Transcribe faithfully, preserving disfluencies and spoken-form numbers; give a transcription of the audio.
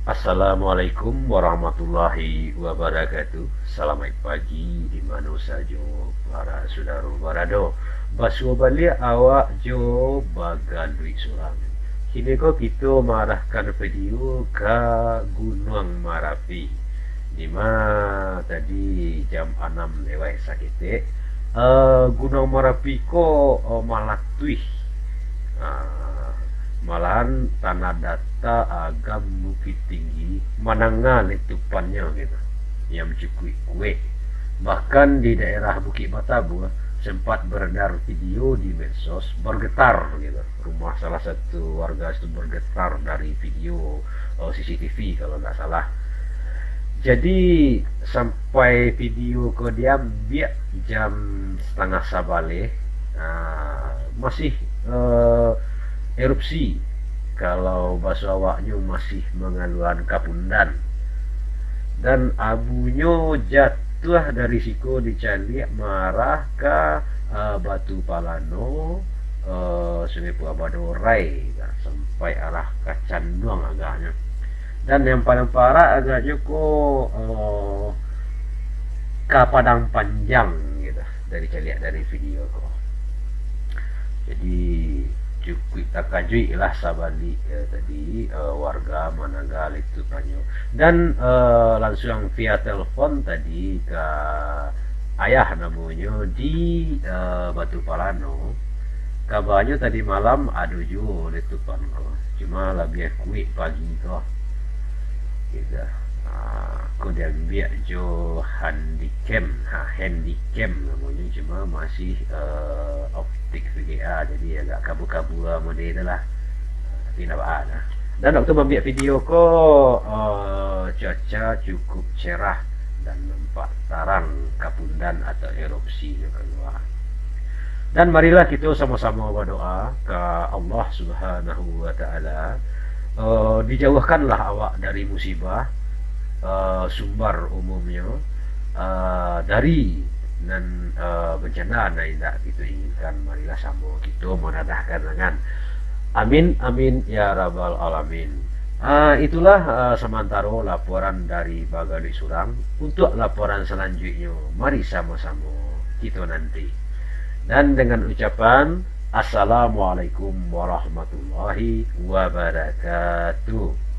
Assalamualaikum warahmatullahi wabarakatuh. Salamaik pagi di mano sajo para sudaro barado. Basuo baliak awak jo bagaduik surang. Kini ko kito maarahkan video ka Gunuang Marapi. Dima tadi jam anam lewat saketek, eh, Gunuang Marapi ko, eh, malatuih. Ah, malahan tanah data agam Bukittinggi mananga letupannyo gitu, yang cukuik kuek. Bahkan di daerah Bukik Batabuah sempat beredar video di medsos bergetar gitu. Rumah salah satu warga itu bergetar dari video, eh, C C T V kalau nggak salah. Jadi sampai video ko diambiak jam setengah sabaleh, ah, masih, eh, erupsi. Kalau baso awaknyo masih mangaluan kapundan. Dan abunyo jatuah dari siko dicaliak maarah ka, eh, Batu Palano, eh, Sungai Pua Badorai, sampai arah ka Canduang agaknyo. Dan yang paling parak agaknyo ko, eh, ka Padang Panjang gitu, dari caliak dari video ko. Jadi cukuik takajuik lah sabalik, eh, tadi, eh, warga mananga letupannyo. Dan, eh, lansuang via telepon tadi ka ayah namonyo di, eh, Batu Palano. Kabanyo tadi malam ado juo letupan ko, cuma labiah kuik pagi ko. Gitu. Ah, ko diambiak jo handycam. Ha, handycam namonyo, cuma masih, eh, optik V G A, jadi agak kabua-kabua model tu lah. Tapi indak baa lah. Dan waktu mambiak video ko, eh, cuaca cukup cerah dan nampak tarang kapundan atau erupsinyo kalua. Dan marilah kito samo-samo badoa ka Allah Subhanahu wa Ta'ala, eh, dijauhkanlah awak dari musibah, eh, sumbar umumnyo, eh, dari nan, eh, bencana nan indak kito inginkan. Marilah samo kito manadahkan tangan. Amin, amin, ya rabbal alamin. Ah, itulah, ah, samantaro laporan dari Bagaduik Surang. Untuak laporan salanjuiknyo, mari samo-samo kito nanti. Dan dengan ucapan, Assalamualaikum warahmatullahi wabarakatuh.